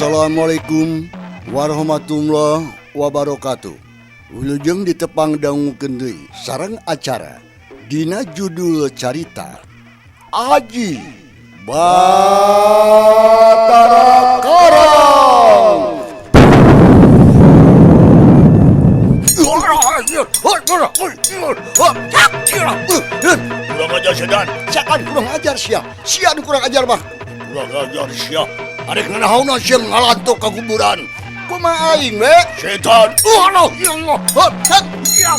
Assalamualaikum warahmatullahi wabarakatuh. Wilujeng ditepang dangukeun deui sareng acara dina judul carita Aji Batara Karang. Kurang ajar sedan. Siakan kurang ajar sia. Sia nu kurang ajar mah. Kurang ajar sia. Arek nanahauna sia ngalantok ka kuburan. Kumaha aing we? Setan. Allah ya Allah. Ya.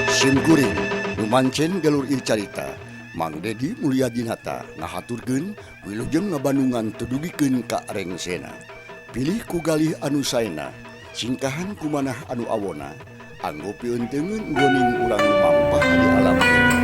Sim kuring nu mancen galur ieu carita Mang Dedi Mulyadinata ngahaturkeun wilujeng ngabandungan teu dugikeun ka rengsena. Pilih ku galih anu saena, singkahan ku manah anu awona, anggo piunteungeun goning urang lumampah di alam dunya.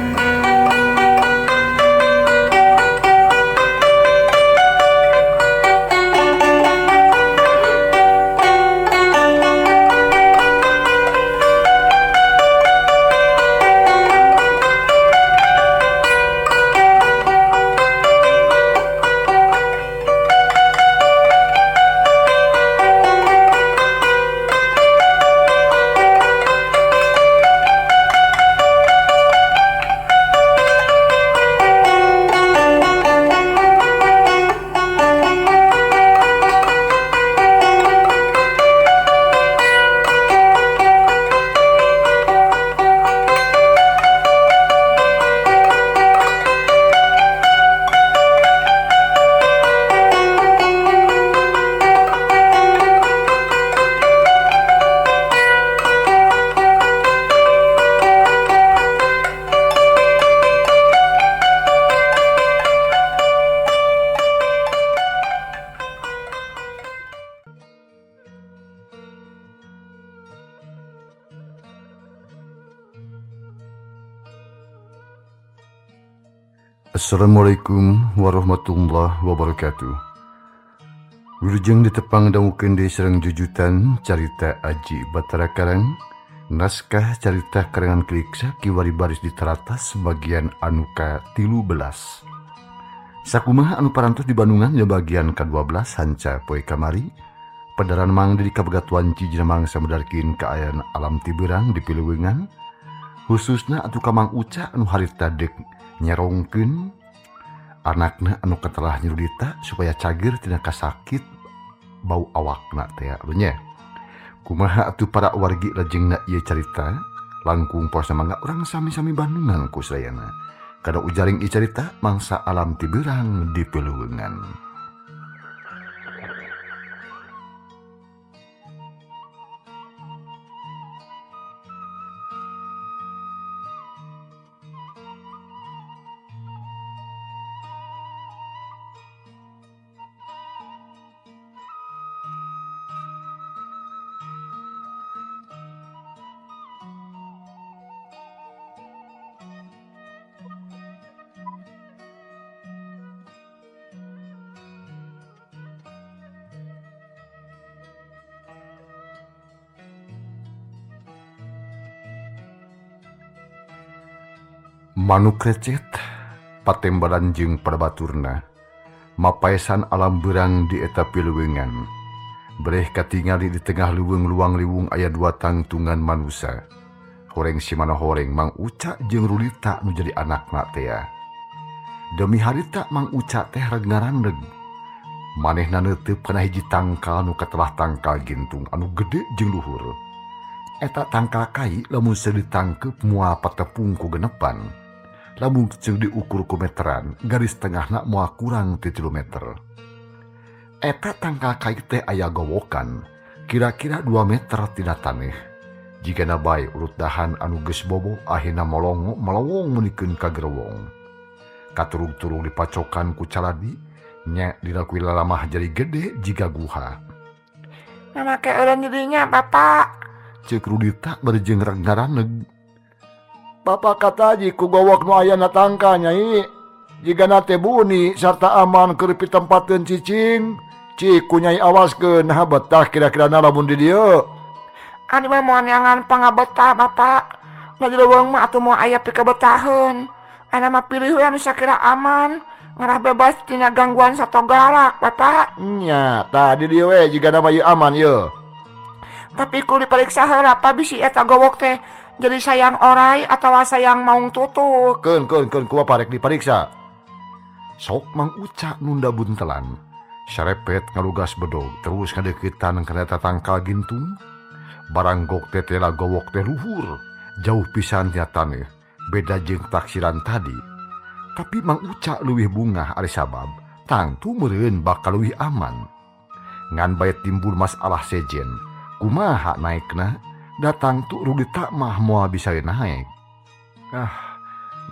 Assalamualaikum warahmatullahi wabarakatuh. Wilujeng ditepang dangukeun deui sareng jujutan carita Aji Batara Karang, naskah carita karangan Kliksa kiwari baris diteratas bagian anu ka-13. Sakumaha anu parantos di Bandungan nya bagian ka-12 hanca poe kamari, pedaran Mang Dedi kabegatuan Ciji mangsa medarkin kaayaan alam tiberang di Pilewengan, khususna atuh ka Mang Uca anu harita deuk nyerongkeun anakna anu katelah nyerudita supaya cager tina kasakit bau awakna teh nya. Kumaha atuh para wargi lajengna ieu carita langkung posa mangga urang sami-sami bandungan ku sadayana. Kada ujaring ieu carita mangsa alam tiberang di Pilewengan. Manuk recet patembalan jeung parabaturna mapaesan alam berang di eta pilewengan. Breh katingali di tengah leuweung luang liwung aya dua tangtungan manusa. Horeng simana horeng Mang Uca jeung Rulita nu jadi anakna tea. Demi harita Mang Uca teh reg ngarandeg. Manehna neuteup kana hiji tangkal nu katelah tangkal gintung anu gede jeung luhur. Eta tangkal kai lamun seu ditangkeup moal patepung ku genepan. Lamun ceuk diukur ku meteran, garis tengahna moal kurang ti 3 meter. Eta tangkal kai teh aya gowokan, kira-kira 2 meter tina taneuh. Jigana bae urut dahan anu geus bobo akhirna molongo melowong meunikeun ka gerewong. Katurug-turug dipacokan ku caladi, nya dina ku lalamah jadi gede jiga guha. Mamake eureun dirinya, Bapak. Ceuk Rudita bari jeung reg ngaraneg. Bapak kata aji ku gowok nu aya na tangka nyai. Jigana teh buni sarta aman keur pitempateun cicing. Cik ku nyai awaskeun nah betah kira-kira na lamun di dieu. Adi mah moal neangan pangabetah Bapak. Da di leuweung mah atuh moal aya pikabetaheun. Ayeuna mah pilih we anu sakira aman, ngarah bebas tina gangguan sato galak, Bapak. Nya, tah di dieu we jigana mah ieu aman ieu. Tapi kudu dipariksa heula Pa bisi eta gowok teh jadi sayang orai atawa sayang maung tutuk. Keun keun keun ku bapa rek dipariksa. Sok Mang Uca nunda buntelan. Sarepet ngalugas bedog terus ngadeukeutan kana eta tangkal gintung. Baranggok tetela gowok teh luhur, jauh pisan tina taneuh, beda jeung taksiran tadi. Tapi Mang Uca leuwih bungah ari sabab tangtu meureun bakal leuwih aman. Ngan bae timbul masalah sejen, kumaha naekna? Da tangtu Rudita mah moal bisa naek. Ah,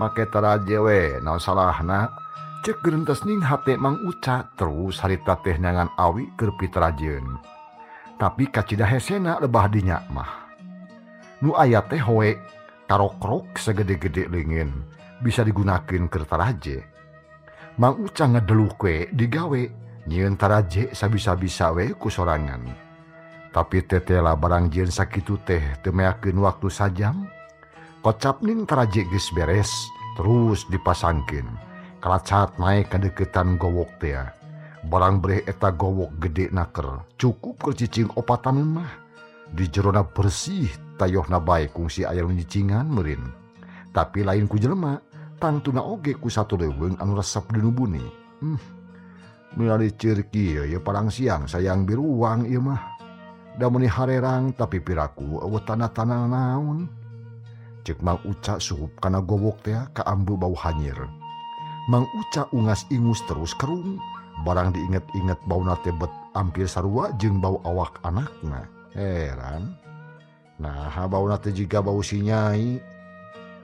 make taraje we, naon salahna? Cek gerentes ning hate Mang Uca terus harita teh neangan awi keur pitarajeun. Tapi kacida hesena lebah dinya mah. Nu aya teh hoe karokrok segede-gede leungeun bisa digunakeun keur taraje. Mang Uca ngedeluk we digawe nyieun taraje sabisa-bisa we ku sorangan. Tapi tetela barang jieun sakitu teh teu meakeun waktu sajam. Kocap ning taraje geus beres terus dipasangkeun. Kalacat naek kadeukeutan gowok teh. Barang breh eta gowok gede naker, cukup keur cicing opatan mah. Di jerona bersih, tayohna bae kungsi aya nu nyicingan meureun. Tapi lain ku jelema, tangtuna oge ku satu leuweung anu resep dinu buni. Meuli ceur kieu ye parang siang sayang biruang ieu mah. Da meuni harerang tapi piraku eueuh tanda-tanda naon. Cek Mang Uca suhup kana gowok teh kaambu bau hanyir. Mang Uca ungas ingus terus kerung. Barang diinget-inget bauna teh bet ampir sarua jeung bau awak anakna. Heran. Nah, bauna teh jiga bau si Nyai.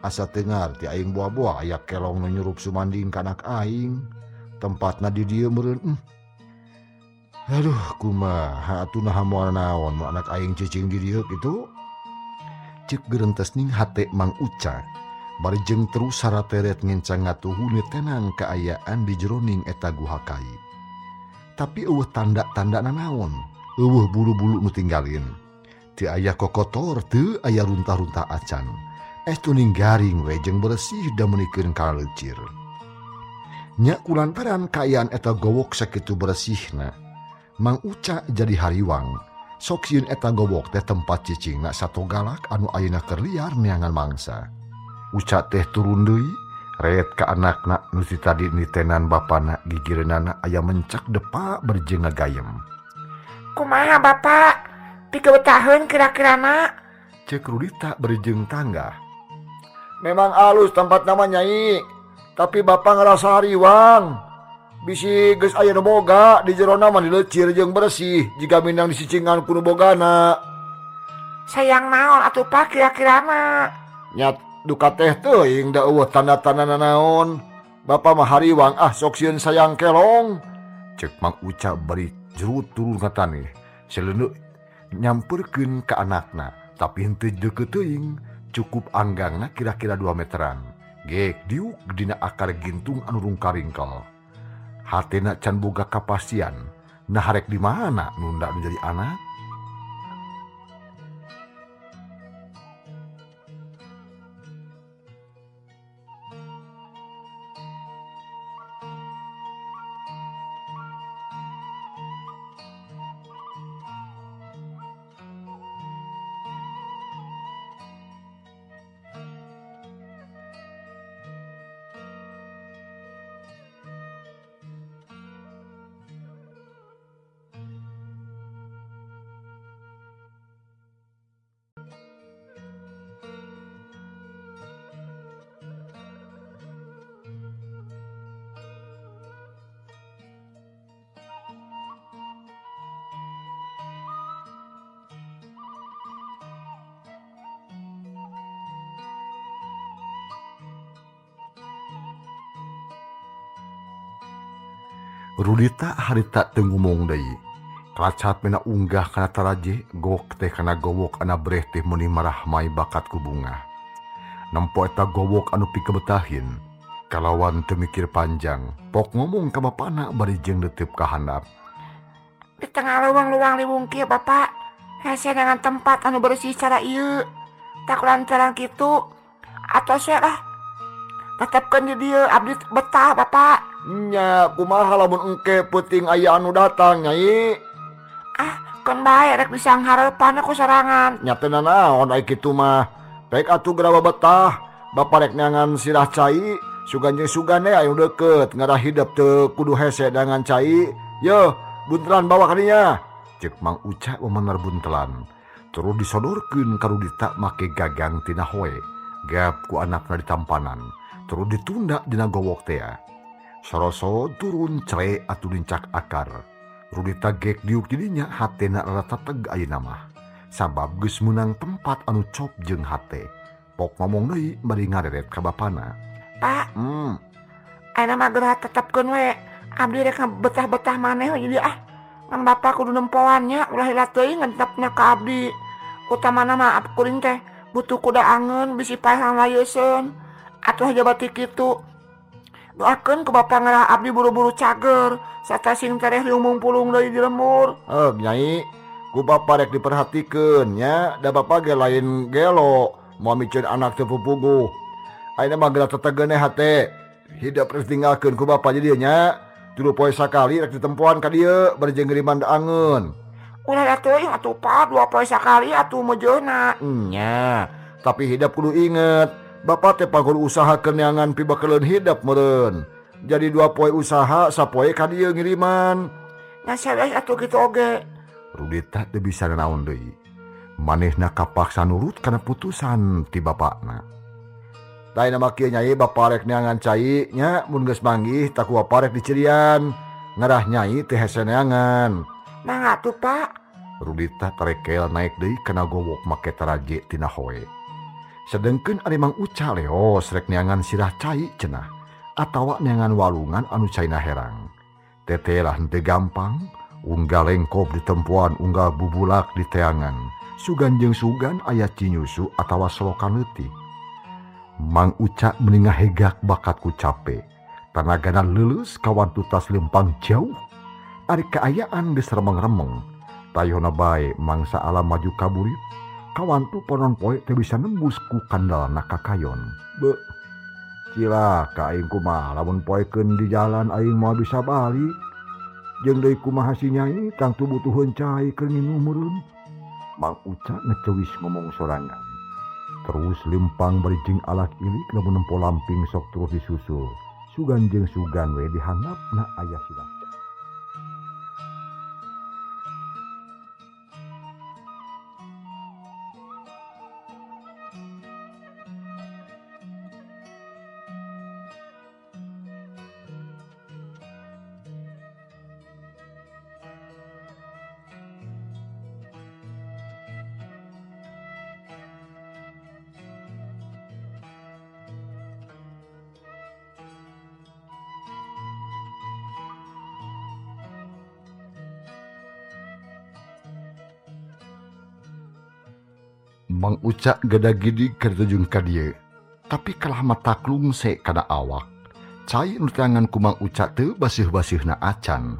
Asa teu ngarti aing boa-boa aya kelong nu nyurup sumanding ka anak aing. Tempatna di dieu meureun. Aduh, kumaha atuh naha moal naon mun anak aing cicing di dieu kitu. Cek gerentes ning hate Mang Uca. Bari jeung terus sarateret ngencang ngatuhu tenang kaayaan di jeroning eta guha kai. Tapi eueuh tanda-tanda nanaon, eueuh bulu-bulu nu tinggalin. Teu aya kokotor, teu aya runtah-runtah acan. Estu ning garing we jeung bersih da meunikeun kalecir. Nya kulantaran kaayaan eta gowok sakitu bersihna, Mang Uca jadi hariwang. Sok sieun eta gowok teh tempat cicingna sato galak anu ayeuna keur liar neangan mangsa. Uca teh turun deui, ret ka anakna nu ti tadi nitenan bapana gigireunana aya mencak depa berjeng ngagayem. Kumaha bapak? Pikabetaheun kira-kirana? Cek Rudita berjeng tangga. Memang alus tempat nama Nyai, tapi bapak ngerasa hariwang. Bisi geus aya nu boga di jerona mah dilecir jeung bersih jiga minang disicingan ku nu bogana. Sayang naon atuh Pak kira-kirana? Nya duka teh teuing da eueuh tanda-tanda nanaon. Bapak mah hariwang ah sok sieun sayang kelong. Cek Mang Uca bari jerut turun ka taneuh. Seleuneu nyamperkeun ka anakna, tapi henteu deukeut teuing, cukup anggangna kira-kira 2 meteran. Gek diuk dina akar gintung anu rungkaringkel. Hatena can boga kapastian, nah harek di mana nunda nu jadi anak? Rudita harita teu ngomong deui. Kalacat mena unggah kana taraje, gowok teh kana gowok ana breh teh meuni marahmai bakat ku bungah. Nempo eta gowok anu pikabetahin. Kalawan teu mikir panjang, pok ngomong ka bapana bari jeung neuteup ka handap. Di tengah leuweung luang liwung kieu bapak, hese dengan tempat anu bersih cara ieu. Tak lantaran kitu, Atos we lah. Tetepkeun di dieu abdi betah Bapak. Nya kumaha lamun engke peuting aya anu datang Nyai? Ah, keun bae rek disanghareupan ku sorangan. Nya teu nanaon ai kitu mah. Rek atuh geura betah. Bapak rek neangan sirah cai, sugan jeung sugan aya nu deukeut ngarah hidep teu kudu hese neangan cai. Yeuh, buntelan bawa ka dinya. Ceuk Mang Uca memener buntelan. Terus disodorkeun ka Rudita make gagang tina hoe. Gap ku anakna ditampanan. Terus ditunda dina gowok tea. Soroso turun cere atuh lincak akar. Rudita gek diuk didinya hatena rada teteg ayeuna mah. Sabab geus meunang tempat anu cop jeung hate. Pok ngomong deui bari ngareret ka bapana. Pak. Ayeuna mah geura tetepkeun we. Abdi rek betah-betah maneh we jadi ah. Ngan bapa kudu nempoan nya ulah heula teuing ngentepna ka abdi. Utamana mah kuring teh butuh kuda angeun bisi paehan layeuseun. Atuh aja batik kitu. Doakeun ku bapa ngarah abdi buru-buru cager sarta sing tereh liumung pulung deui di lembur. Nyai, ku bapa rek diperhatikeun nya, da bapa ge lain gelo moal miceun anak teu pupuguh. Ayeuna mah geura tetegeun hate. Hidep rek ditinggalkeun ku bapa di dieu nya. 3 poe sakali rek ditempoan ka dieu bari jeung ngiriman angeun. Ulah teuing atuh Pak, 2 poe sakali atuh mejeuna. Nya, tapi hidep kudu inget. Bapak teh pangkudu usaha keneangan pibakeleun hidep meureun. Jadi 2 poe usaha, sapoe ka dieu ngiriman. Nya sanes atuh kitu oge. Rudita teu bisa nanaon deui. Manehna kapaksa nurut kana putusan ti bapakna. Lain mah kieu Nyai, bapa rek neangan cai nya mun geus manggih tak ku bapa rek dicirian. Ngarah Nyai teh hese neangan. Mangga atuh Pak. Rudita tarekel naik deui kana gowok make taraje tina hoe. Sedengkeun ari Mang Uca leos rek neangan sirah cai cenah atawa neangan walungan anu caina herang. Teteh lah henteu gampang, unggal lengkop di tempuan, unggal bubulak di teangan. Sugan jeung sugan aya cinyusu atawa solokan leutik. Mang Uca meni ngahegak bakat ku cape. Tanagana leuleus kawan tutas lempang jauh. Ari kaayaan geus remeng-remeng. Tayona bae mangsa alam maju kaburit. Kawantu ponon poe teu bisa nembus ku kandalna kakayon. Beuh. Cilaka aing kumaha lamun poekeun di jalan aing moal bisa balik. Jeung deui kumaha si Nyai tangtu butuheun cai keur nginum meureun. Mang Uca ngecewis ngomong sorangan. Terus lempang bari jeung alak ilik lamun nempo lamping sok terus disusul. Sugan jeung sugan we dihanapna aya sirah. Mang Uca gada gidig keur ka dieu, tapi kalah mataklung se kana awak. Cai nu teangan ku Mang Uca teu baseuh-baseuhna acan.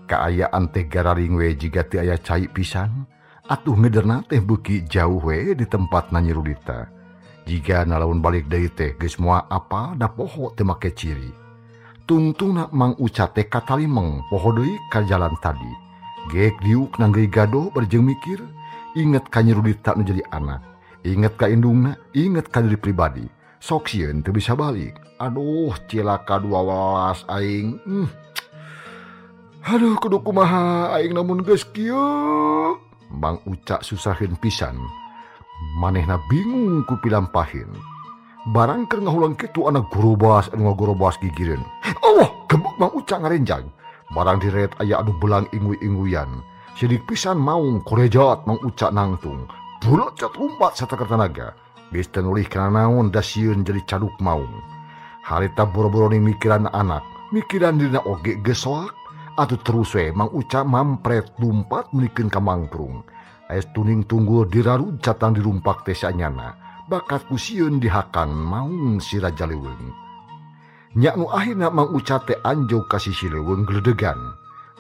Kaayaan teh gararing we jiga teu aya cai pisan, atuh ngederna teh beuki jauh we di tempatna Nyi Rudita. Jiga nalaun balik deui teh geus moal apa da poho teu make ciri. Tungtungna Mang Uca teh katalimeng poho deui ka jalan tadi. Geek diuk nanggeuy gadoh bari jeung mikir. Inget ka Nyi Rudita nu jadi anak, inget ka indungna, inget ka diri pribadi. Sok sieun teu bisa balik. Aduh, cilaka 12 aing. Aduh, kudu kumaha aing namun geus kieu. Mang Uca susaheun pisan. Manehna bingung ku pilampahin. Barang keur ngahulang kitu anak gorobas anu ngagorobas gigireun. Allah, gebuk Mang Uca ngarenjang. Barang direret aya anu belang ingui-inguyan. Sidik pisan maung korejat Mang Uca nangtung. Bulocot lumpat satakar tanaga. Geus teu nulih kana naon da sieun jadi caduk maung. Harita boro-boro ning mikiran anak, mikiran dirina oge geus soak. Atuh terus we Mang Uca mampret lumpat meunikeun ka mangprung. Aya tuning tunggul dirarud catang dirumpak teh sanyana. Bakat ku sieun dihakan maung si Raja Leuweung. Nya nu akhirna Mang Uca teh anjog ka sisi leuweung gledegan.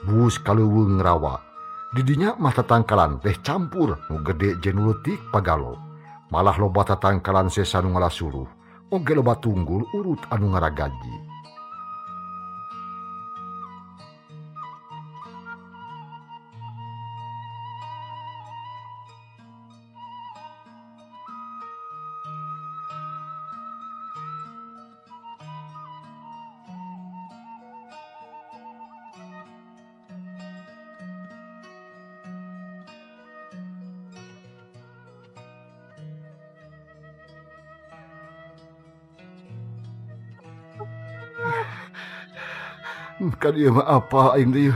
Bus ka leuweung rawa. Didinya mah tatangkalan teh campur nu gede jeung nu leutik pagalo. Malah loba tatangkalan sesa nu ngalasuluh, oge loba tunggul urut anu ngaragaji. Ka dieu mah apa aing teh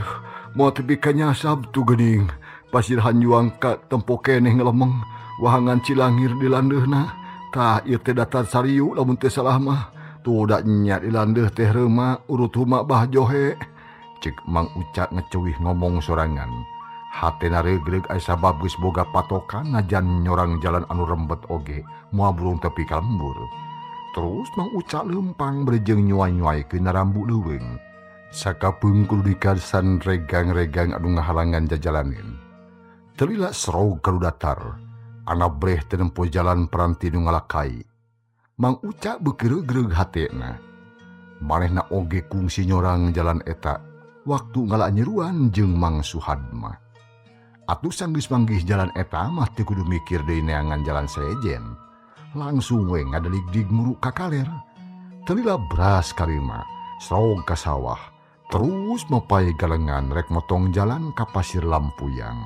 moal tepi ka nyasab tu geuning. Pasir hanjuang ka tempo keneh ngelemeng wahangan Cilangir di landeuhna. Tah ieu teh datar sariu lamun teu salah mah. Tuh da nya di landeuh teh reuma urut huma Bah Johe. Cek Mang Uca ngecuwih ngomong sorangan. Hatena regreg aya sabab geus boga patokan najan nyorang jalan anu rembet oge moal burung tepi ka lembur. Terus Mang Uca leumpang berejeng nyuai-nyuaikeun rambu leuweung. Sakapeung kudu dikasan regang-regang anu ngahalangan jajalanin. Telila serog kalu datar, anabreh teu nempo jalan peranti nu ngalakai. Mang Uca beuki regreg hatena. Manehna oge kungsi nyorang jalan eta waktu ngala nyeruan jeung Mang Suhadma. Atuh sanggeus manggih jalan eta mah teu kudu mikir deui neangan jalan sejen. Langsung we ngadeligdig muru ka kaler. Telila bras karima, serog ka sawah. Terus mapai galengan rek motong jalan ka Pasir Lampuyang.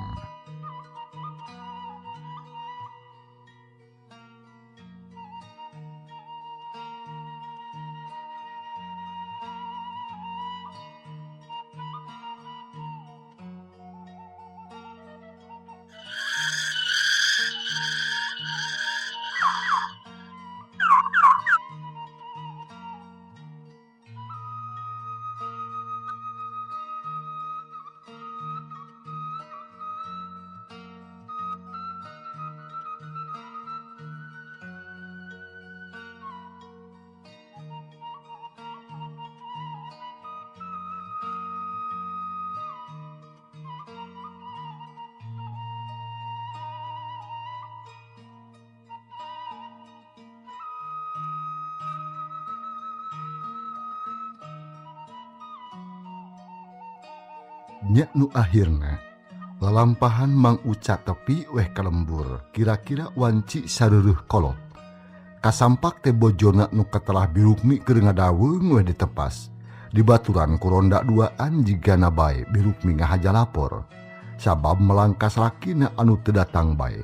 Nya nu akhirna lalampahan Mang Uca tepi weh kalembur kira-kira wanci sareureun kolot. Kasampak teh bojona nu katelah Birukmi keur ngadaweung weh ditepas. Dibaturan ku ronda duaan jigana bae Birukmi ngahaja lapor. Sabab melangkas lakina anu teu datang bae.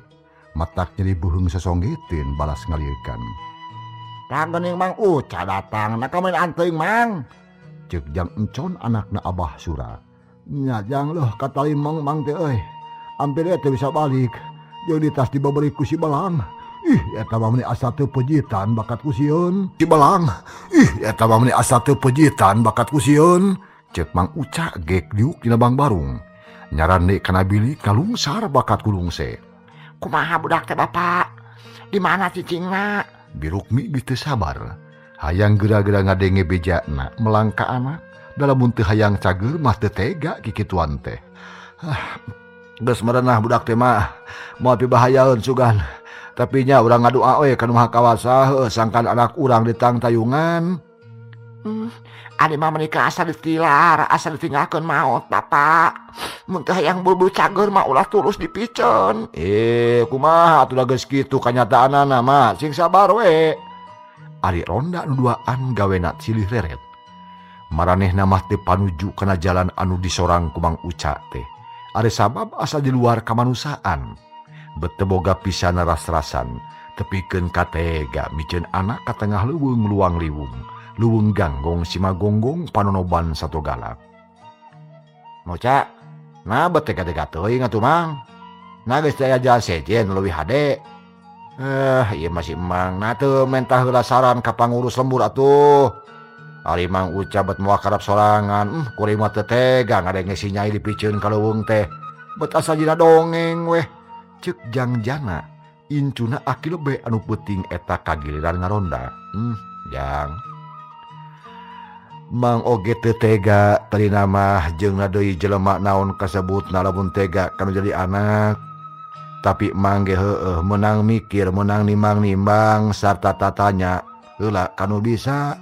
Matak nyeri beuheung sasonggeteun balas ngalirkan. Tah geuning Mang Uca datang, na kamen anteuing Mang. Ceuk Jang Encon anakna Abah Sura. Nya jang leuh katali mang mang teh euy. Ampir teh bisa balik. Jeung di tas dibabari ku si Balang. Ih eta mah meuni asa teu pejitan bakat ku sieun. Si Balang. Ih eta mah meuni asa teu pejitan bakat ku sieun. Ceuk Mang Uca gek diuk dina bangbarung. Nyarande kana bilik kalungsar bakat ku lungse. Kumaha budak teh Bapak? Di mana cicingna? Birukmi geus teu sabar. Hayang geura-geura ngadenge bejana melangka anak. Dalam teu hayang cager mah teu tega kikituan teh. Ah, geus merenah budak teh mah. Moal pibahayaeun sugan. Tapi nya urang ngadoa we ka Nu Maha Kawasa heuh sangkan anak urang ditangtayungan. Ari mah menikah asa ditilar, asa ditinggalkeun maot Bapak. Mun teu hayang bulu cager mah ulah tulus dipiceun. Kumaha atuh da geus kitu kanyataanana mah, sing sabar we. Ari ronda nu duaan gawena silih reret. Maranehna mah teu panuju kana jalan anu disorang ku Mang Uca teh. Ari sabab asa di luar kamanusiaan. Bete boga pisan ras-rasan, tepikeun ka tega miceun anak ka tengah leuweung luang liwung. Leuweung ganggong simagonggong panonoban satogala. Moca, nah bet tega-tega teuing atuh Mang. Nah geus teh aya jalan sejen leuwih hade. Ieu masih Mang, nah teu mentah heula saran ka pangurus lembur atuh. Ari Mang Uca bet moal karep sorangan, kuring mah teu tega ngadenge si Nyai dipiceun ka leuweung teh. Bet asa dina dongeng weh. Ceuk Jang Jana, incuna aki lebe anu peuting eta kagiliran ngaronda. Jang. Mang oge teu tega tadina mah jeung deui jelema naon kasebutna lamun tega kanu jadi anak. Tapi mang ge heueuh meunang mikir meunang nimbang-nimbang sarta tatanya heula kanu bisa.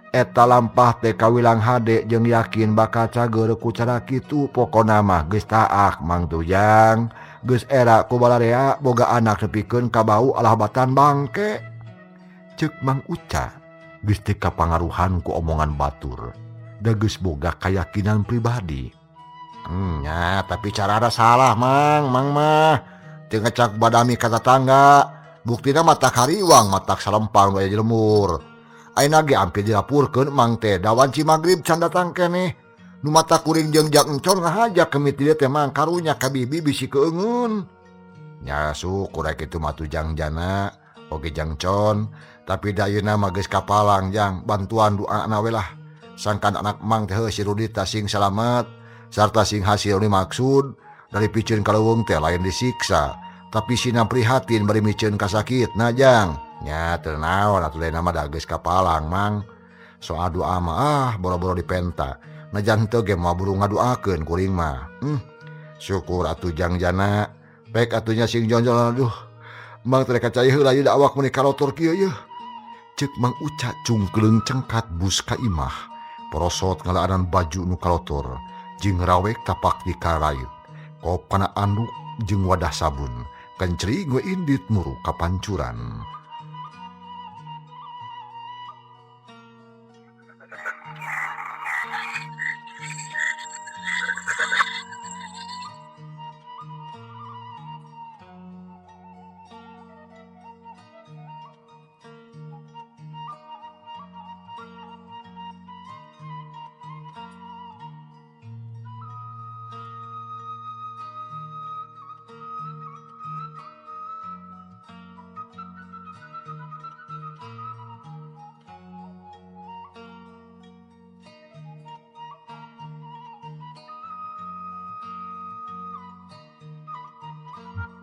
Eta lampah teh kawilang hade jeung yakin bakal cager ku cara kitu pokona mah geus taak Mang Tujang geus era ku balarea boga anak nepikeun ka bau alah batan bangke. Ceuk Mang Uca geus teu kapangaruhan ku omongan batur da geus boga kayakinan pribadi. Nya tapi carana salah Mang, Mang mah teu ngecak badami ka tatangga buktina matak hariwang matak salempang nu aya di lembur. Ayeuna ge ampir dilapurkeun Mang teh da wanci magrib can datang keneh. Nu mata kuring jeung Jang Encon ngahaja kemit di dieu teh Mang karunya ka bibi bisi keungeun. Nya syukur aya kitu mah Tujang Jana oge Jang Con tapi da ayeuna mah geus kapalang Jang bantuan doana we lah. Sangkan anak Mang teh heuh si Rudita sing salamet sarta sing hasil nu dimaksud dari piceun ka leuweung teh lain disiksa tapi sina prihatin bari miceun kasakitna Jang. Nya teu naon atuh lain mah da geus kapalang Mang. Soal doa mah ah boro-boro dipenta. Najan teu ge moal buru ngadoakeun kuring mah. Syukur atuh Jang Jana. Pek atuh nya sing jonjol aduh. Mang teh rek kacai heula ieu da awak meuni kalotor kieu yeuh. Ceuk Mang Uca cungkleung cengkat bus ka imah. Porosot ngalaanan baju nu kalotor jeung rawek tapak di karait. Kop kana anduk jeung wadah sabun. Kencring we indit muru ka pancuran.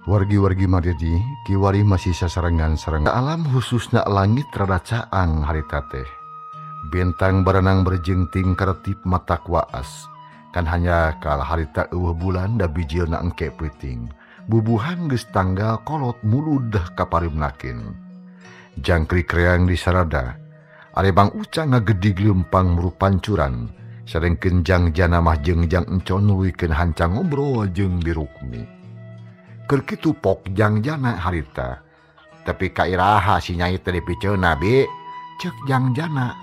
Wargi-wargi Madedi kiwari masih sasarengan sareng alam khususna langit rada caang harita teh. Bentang barenang berjengting karetip mata waas. Kan hanya kalah harita eueuh bulan da bijilna engke peuting. Bubuhan geus tanggal kolot muludah kaparimnakeun. Jangkrik reang di sarada. Ari Bang Uca ngagedig leumpang muru pancuran. Sarengkeun Jang Jana mah jeung Jang Encon nuluykeun hancang ngobrol jeung Birukmi. Keur kitu pok Jang Jana harita. Tapi ka iraha si nyai teh dipiceunna bi? Ceuk Jang Jana.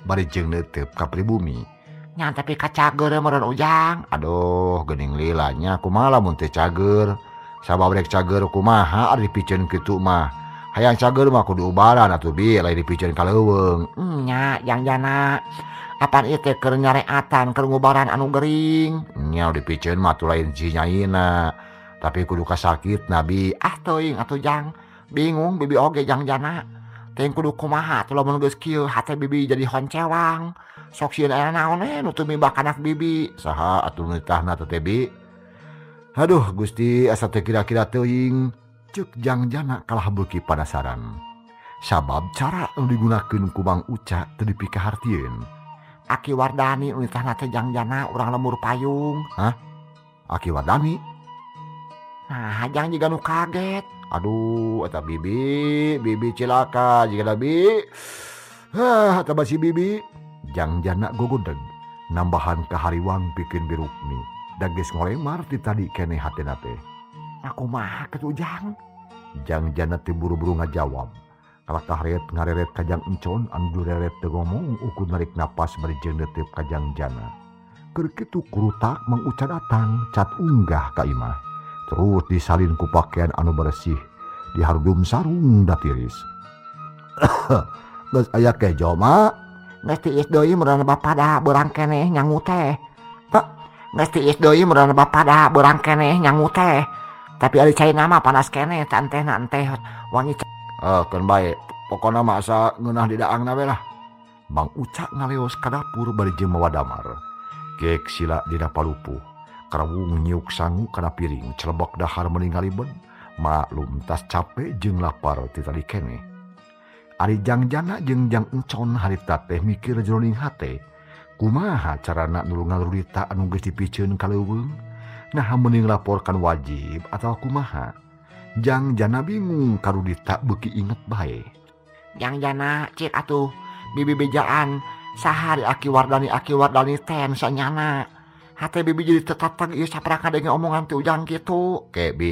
Bari jeung neuteup ka pribumi. Nya tapi ka cager meureun Ujang. Aduh geuning lila nya kumaha lamun teh cager. Sabab rek cager kumaha ari dipiceun kitu mah. Hayang cager mah kudu ubaran atuh bi lain dipiceun ka leuweung. Nya Jang Jana. Apan ieu teh keur nyareatan keur ngubaran anu gering. Nya dipiceun mah atuh lain si nyaina. Tapi kudu kasakit nabi. Ah teuing atuh Jang. Bingung bibi oge Jang Jana. Teuing kudu kumaha atuh lamun geus kieu hate bibi jadi honcewang. Sok sieun aya naon we nu teu mibak anak bibi. Saha atuh nu nitahna teh bi? Aduh Gusti asa teu kira-kira teuing. Ceuk Jang Jana kalah beuki panasaran. Sabab cara nu digunakeun ku Mang Uca teu dipikahartieun. Aki Wardani nu nitahna teh Jang Jana urang lembur payung. Hah? Aki Wardani? Nah, Jang juga nu kaget. Aduh, eta bibi, bibi cilaka jiga bi. Hah, eta basi bibi. Jang Jana gogodeg nambahan kahariwang pikeun Birukmi. Da geus ngoremar ti tadi keneh hatena teh. Aku mah kitu Jang. Jang Jana teh buru-buru ngajawab. Kalah kaharet ngareret ka Jang Encon anu reret teu ngomong ukur narik napas bari jeung neuteup ka Jang Jana. Keur kitu kurutak Mang Uca datang cat unggah ka imah. Terus disalin ku pakaian anu bersih dihargum sarung da tiris. Geus aya kejo ma. Geus tiis deui meureun bapa da beurang keneh nyangu teh. Teu geus tiis deui meureun bapa da beurang keneh nyangu teh. Tapi ari caina mah panas keneh teh entehna enteh wangi. Keun bae pokona mah asa ngeunah di daangna we lah. Mang Uca ngaleos ka dapur bari jeung mawa damar. Gek sila dina palupuh. Karawung nyiuk sangu kana piring celebek dahar meni ngalibet maklum tas capek jeung lapar ti tadi keneh. Ari Jang Jana jeung Jang Encon harita teh mikir jroning hate kumaha carana nulungan Rudita anu geus dipiceun ka leuweung. Nah mending laporkan wajib atau kumaha. Jang Jana bingung ka Rudita beuki inget bae. Jang Jana cik atuh bibi bejaan saha di Aki Wardani ten sanyana. Hate bibi jadi tetatag ieu saprak ngadenge omongan ti Ujang kitu. Ke bi.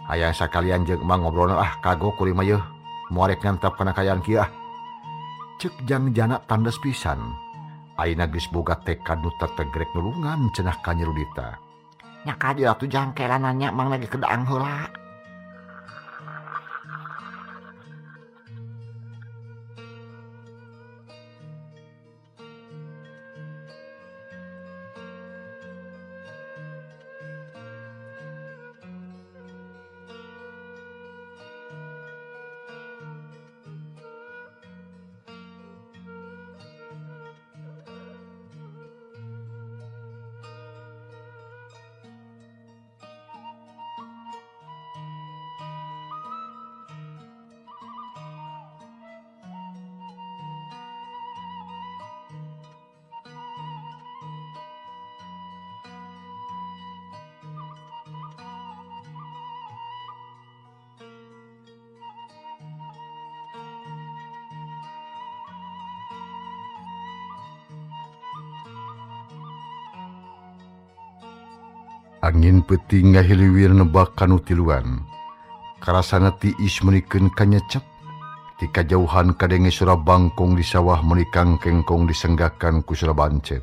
Hayang sakalian jeung emang ngobrolna ah kagok kuring mah yeuh. Moal rek ngantap kana kaayaan kieu ah. Cek Jang Jana tandes pisan. Ayeuna geus boga tekad nu teteg rek nulungan cenah ka Nyi Rudita. Nya ka dieu atuh Jang kela nanya mang lagi kedaang heula. Angin peuting ngahiliwir nebak kanu tiluan. Karasana tiis meunikeun kanyecep. Ti kajauhan kadenge sora bangkong di sawah meunikang kengkong disenggakan ku sora bancet.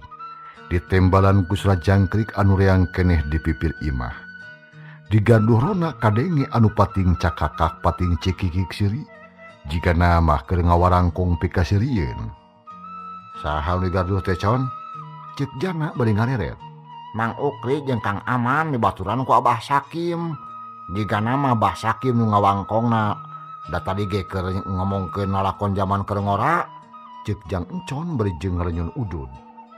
Ditembalan ku sora jangkrik anu reang keneh di pipir imah. Diganduh rona kadenge anu pating cakakak pating cikikik siri. Jigana mah keur ngawarangkong pikasirieun. Saha nu digaduh teh con? Cek Jana bari ngareret. Mang Ukri jeung Kang Aman dibaturan ku Abah Sakim. Jigana mah Abah Sakim nu ngawangkongna. Da tadi ge keur ngomongkeun lalakon jaman keur ngora. Cek Jang Encon bari jeung ngarenyun udud.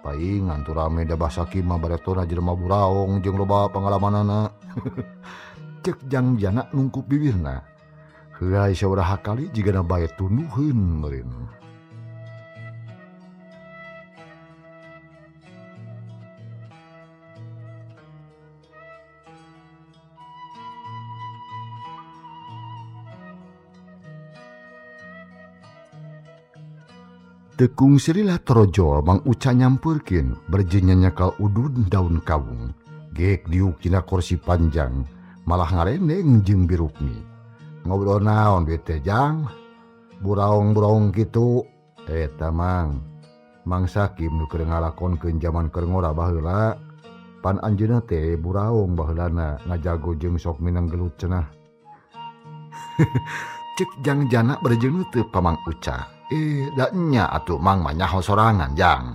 Paingan tuh rame da Abah Sakim mah baretona jelema buraong jeung loba pangalamanana. Cek Jang Jana nungkup bibirna. Heuay sabaraha kali jigana bae tunduheun meureun. Tekung sirilah torojol Mang Uca nyampeurkeun berjenya nyakal udud daun kawung. Gek diuk dina kursi panjang malah ngarendeng jeung birukmi. Ngobrol naon we teh Jang? Buraong-buraong kitu. Eta Mang. Mang Sakim nu keur ngalakonkeun jaman keur ngora baheula. Pan anjeunna teh buraong baheulana ngajago jeung sok minang gelut cenah. Cek Jang Jana berjeung teu ka Mang Uca. Da nya atuh Mang mah nyaho sorangan Jang.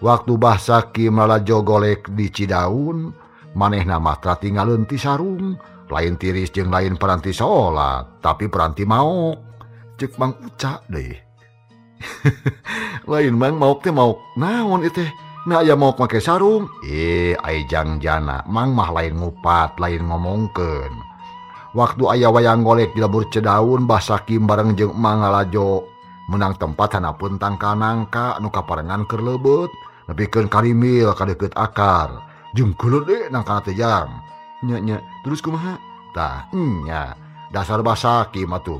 Waktu Bah Sakim lalajo golek di Cidaun, manehna mah tratingaleun ti sarung, lain tiris jeung lain peranti salat, tapi peranti maok. Cek Mang Uca deui. Lain Mang maok teh maok naon ieu teh? Nah aya maok make sarung. Ai Jang Jana, Mang mah lain ngupat, lain ngomongkeun. Waktu aya wayang golek di lebur Cidaun, Bah Sakim bareng jeung Mang ngalajo menang tempat hanapun tangka nangka nu kaparengan keur leubeut nepikeun karimil ka deukeut akar jeung geuleudek nangkana teh Jang. Nya nya terus kumaha? Tah nya dasar Bah Sakim atuh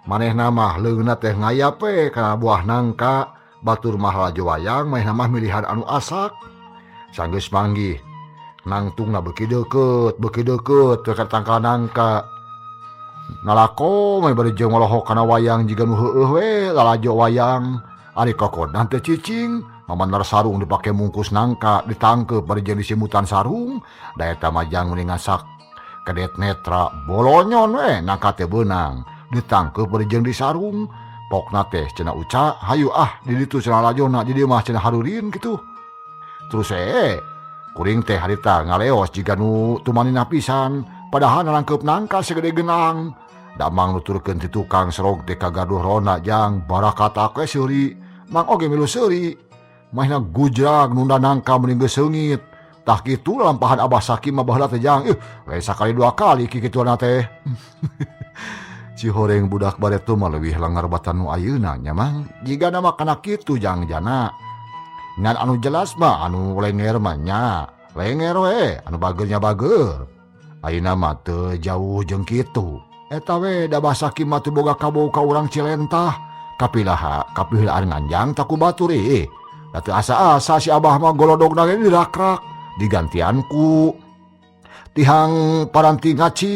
manehna mah leungeunna teh ngayap we kana buah nangka, batur mah lalajo wayang manehna mah milihan anu asak. Sanggeus manggih nangtungna beuki deukeut ka tangka nangka. Ngalako mah bari jeung ngalohok kana wayang jiga nu heueuh we lalajo wayang. Ari kokodan teh cicing, mamanar sarung dipake mungkus nangka, ditangkeup bari jeung disimutan sarung. Da eta mah jang meuning ngasak kedet netra bolonyon we nangka teh beunang, ditangkeup bari jeung disarung. Pokna teh cenah Uca, hayu ah di ditu cenah lalajona, di dieu mah cenah harurin kitu. Terus kuring teh harita ngaleos jiga nu tumaninah pisan. Padahal nangkeup nangka segede genang. Damang nuturkeun ti tukang serog teh kagaduh rona Jang, barakata we seuri. Mang oge milu seuri. Mahna gujrag nunda nangka meuning geus seungit. Tah kitu lampahan Abah Sakim mah baheula teh Jang. Lain sakali dua kali kikituanna teh. Cihoreng budak bareto mah leuwih lengar batan nu ayeuna nya Mang. Jigana mah kana kitu Jang Jana. Ngan anu jelas mah anu lenger mah nya. Lenger we anu bageurnya bageur. Ayeuna mah teu jauh jeung kitu. Eta we da Bah Sakim mah teu boga kabau ka urang Cilentah. Kapilaha kapiheulaan nganjang tak ku batur ih. Da teu asa-asa si Abah mah golodogna ge dirakrak digantian ku tihang paranti ngaci.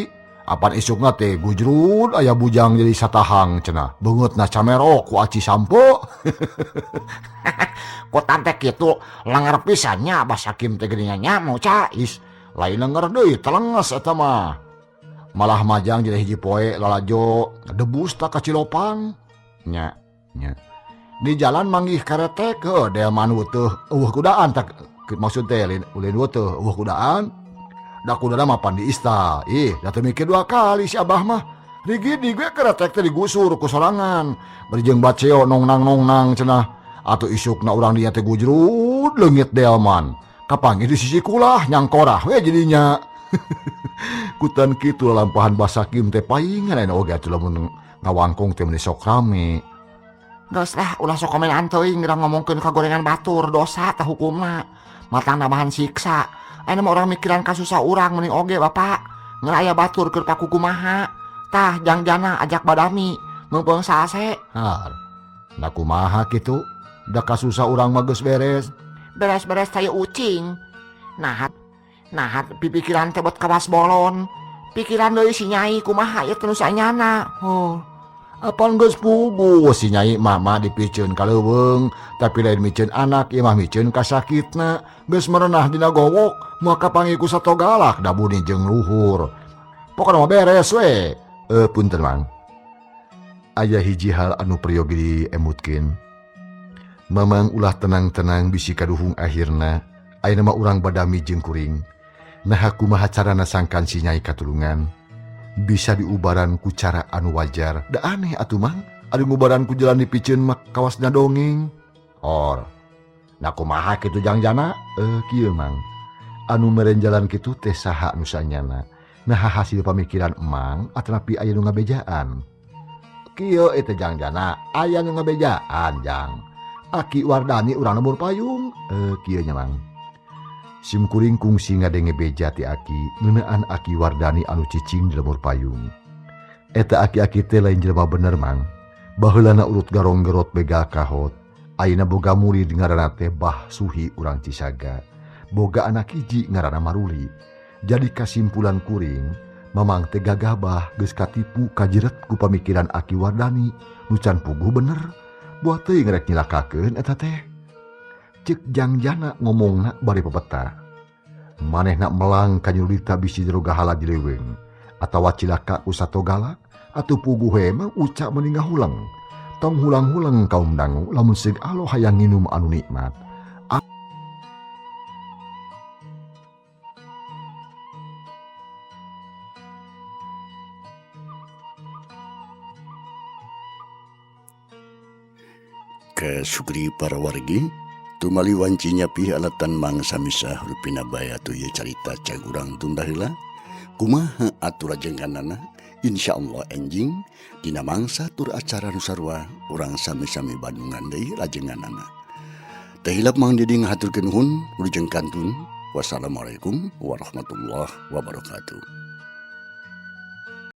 Apan isukna teh gujrud aya bujang jadi satahang cenah beungeutna camerok ku aci sampo. Ku tante kitu lenger pisan nya Abah Sakim teh geuningan nya mau cais. Lain lenger deui telenges eta mah. Malah majang jadi hiji poe lalajo debus tak ka Cilopang nya nya. Di jalan manggih karetek heuh delman weutuh eueuh kudaan tak maksud teh ulin weutuh eueuh kudaan. Da kudana mah pan diista. Ih, da teu mikir dua kali si Abah mah. Rigidi gue keretek teh digusur ku sorangan. Bari jeung baceo nongnang-nongnang cenah. Atuh isukna urang dinya teh gujrud leungit delman. Kapanggih di sisi kulah nyangkorah we jadinya. Kutan kitu lalampahan Bah Sakim teh paingan aya oge atuh lamun ngawangkong teh meuni sok rame. Geus lah ulah sok komenan teuing geura ngomongkeun ka gorengan batur dosa tah hukumna. Matang nambahan siksa. Ayeuna mah urang mikiran kasusah urang mending oge bapak. Ngeun aya batur keur paku kumaha. Tah jangjana ajak badami meungpeung sase. Har. Da kumaha kitu? Da kasusah urang mah geus beres. Beres-beres saya ucing. Nah, nah pipikiran teh bot kawas bolon. Pikiran deui si Nyai kumaha ieu teh nu sanyana. Oh. Apan geus puguh si Nyai mama dipiceun ka leuweung, tapi lain miceun anak ieu mah miceun kasakitna. Geus merenah dina gowok, moal kapanggih ku sato galak da buni jeung luhur. Pokona mah beres we. Punten Mang. Aya hiji hal anu peryogi diemutkeun. Mamang ulah tenang-tenang bisi kaduhung akhirna. Ayeuna mah urang badami jeung kuring. Naha kumaha carana sangkan si Nyai katulungan? Bisa diubaran ku cara anu wajar. Da aneh atuh Mang, ari ngubaran ku jalan dipiceun mah kawasna dongeng. Or. Nah kumaha kitu jangjana? Kieu Mang. Anu meren jalan kitu teh saha nu sanyana? Nah hasil pamikiran Emang atanapi aya nu ngabejaan. Kieu eta jangjana, aya nu ngabejaan jang. Aki Wardani urang lembur payung. Kieu nya Mang. Simkuring kungsi ngadenge beja ti aki ngeunaan Aki Wardani anu cicing di lembur payung. Eta aki-aki teh lain jelema bener Mang. Baheulana urut garong gerot begal kahot. Ayeuna boga murid ngaranna teh Bah Suhi urang Cisaga. Boga anak hiji ngaranna Maruli. Jadi kasimpulan kuring, Mamang teh gagabah geus katipu kajiret ku pamikiran Aki Wardani nu can puguh bener. Buah teuing rek nyilakakeun eta teh. Cek jangjana ngomongna bari pepeta. Manehna melang ka nyulita bisi jero gahala di leuweung atawa cilaka ku sato galak atuh puguh we mah ucap meni ngahuleng. Tong hulang-huleng kaum dangu lamun seug alo hayang nginum anu nikmat. Kasukri para wargi tumali wancinya pi alatan mangsa misah rupina baya tu ye carita cai urang tunda heula. Kumaha atur rajengkanana? Insyaallah enjing dina mangsa tur acara nu sarua urang sami-sami bandungan deui rajenganana. Teu hilap Mang Didi ngahaturkeun nuhun wilujeng kantun. Wassalamualaikum warahmatullahi wabarakatuh.